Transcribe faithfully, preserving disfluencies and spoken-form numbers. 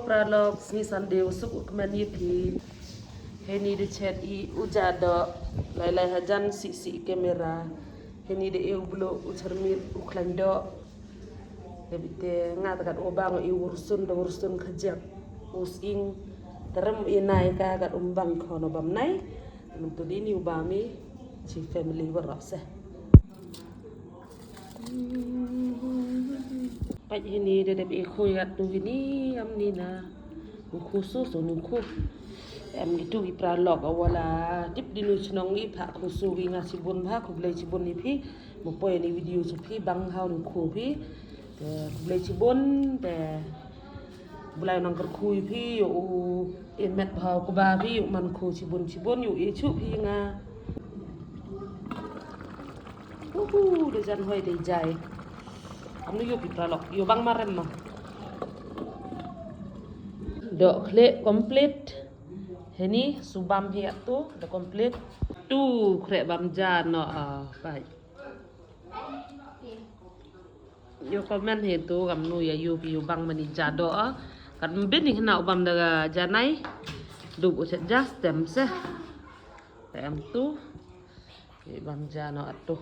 Paralok, sngi Sunday u suk u kmen ïa phi. Heni da chet i u ja doh, lai lai hajan si si camera. Heni da e u blo u chermit u khlaiñ doh. Te bite nga ta kat u bang i wursun da wursun khajak. U sing terem i nai ka kat um bang khono bam nai. Num tu dini u bami chi family warok se. Pait hini da dep i khui kat tu hini am ni na. Nukhu su su nukhu. Em gitu i paralok awala tip di nu chnong i pha khu su i nga chibun pha khublei chibun i phi. Mo poi ni video su phi bang hau nukhu phi. Te khublei chibun te. Bulai nang kyrkhu i phi yu u i met bha ku ba phi yu man khu chibun chibun yu i chu phi nga. Uhu, de jan hoi de jai. Am nu yu pi paralok, yu bang marem ma. Doh khleh complete. Heni subam hi atu, doh complete. Tu khreh bam ja no, ah, pai. Yu comment hi tu kam nu ya yu pi yu bang mani ja doh, ah. Kat mbin ni hna u bam da ja nai. Dup u chet ja stem se. Tem tu. Yu bam ja no atu.